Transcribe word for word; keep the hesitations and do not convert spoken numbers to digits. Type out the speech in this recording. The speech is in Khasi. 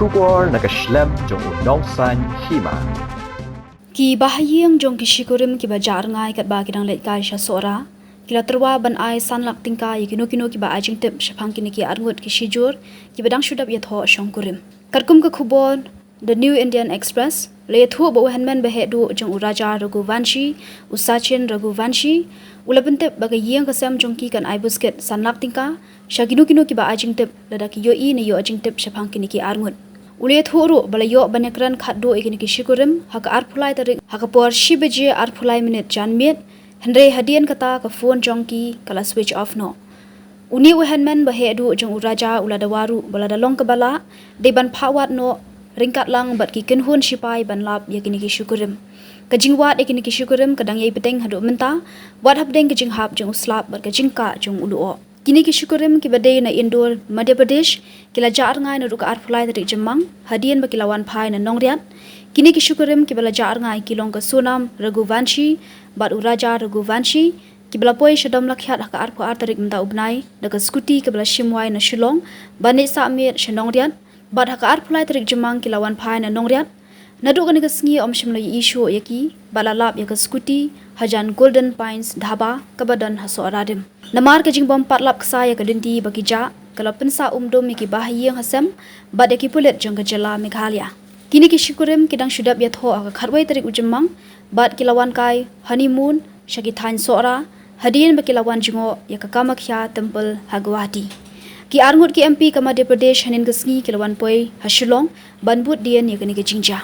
Khubor na ka shlem jong u Nongsaiñ Hima. Ki bahaïing jong ki shikurim kiba jah rngai katba ki dang leit kai sha Sohra ki la tyrwa ban ai san lak tyngka ïa kino kino kiba ai jingtip shaphang kine ki arngut ki shijur kiba dang shu dep ïathoh shongkurim. Katkum ka khubor The New Indian Express, la ïathuh ba u hynmen baheh duh jong u Raja Raghuvanshi, u Sachin Raghuvanshi, u la pyntip ba ka ïing ka sem jong ki kan ai buskit san lak tyngka sha kino kino kiba ai jingtip lada ki ïohi ne ïoh jingtip shaphang kine ki arngut. U la ïathuh ruh ba la ïoh ban ïakren khatduh ïa kine ki shikurim ha ka arphew lai tarik ha ka por shi baje arphew lai minit janmiet, hynrei hadien kata ka phone jong ki ka la switch off noh. Une u hynmen baheh duh jong u Raja u la dawa ruh ba lada long kaba lah, dei ban phah wad noh ryngkat lang bad ki kynhun shipai ban lap ïa kine ki shikurim. Ka jingwad ïa kine ki shikurim ka dang ïai bteng haduh mynta, wat hapdeng ka jinghap jong u slap bad ka jingkah jong u lyoh. Kine ki shikurim kiba dei na Indore, Madhya Pradesh, ki la jah rngai naduh ka arphew lai tarik Jymmang, hadien ba ki la wan phai na Nongriat. Kine ki shikurim kiba la jah rngai ki long ka Sonam Raghuvanshi bad u Raja Raghuvanshi, kiba la poi sha Domlakhiat ha ka arphew ar tarik mynta u bnai da ka scooty kaba la shimwai na Shillong ban leit sah miet sha Nongriat, bad ha ka arphew lai tarik Jymmang ki la wan phai na Nongriat. Naduh kane ka sngi ym shym la ïohi shuh ïa ki bad la lap ïa ka scooty hajan Golden Pines Dhaba kaba don ha Sohra Rim. Namar ka jingbym pat lap ksai ïa ka lynti ba ki jah, ka la pynsah umdum ïa ki bahaïing hasem bad ïa ki pulit jong ka jylla Meghalaya. Kine ki shikurim ki dang shu dep ïathoh ha ka khatwei tarik u Jymmang bad ki la wan kai honeymoon sha ki thaiñ Sohra, hadien ba ki la wan jngoh ïa ka Kamakhya Temple ha Guwahati. Ki arngut ki M P ka Madhya Pradesh hynnin ka sngi ki la wan poi ha Shillong ban bud dien ïa kane ka jingjia.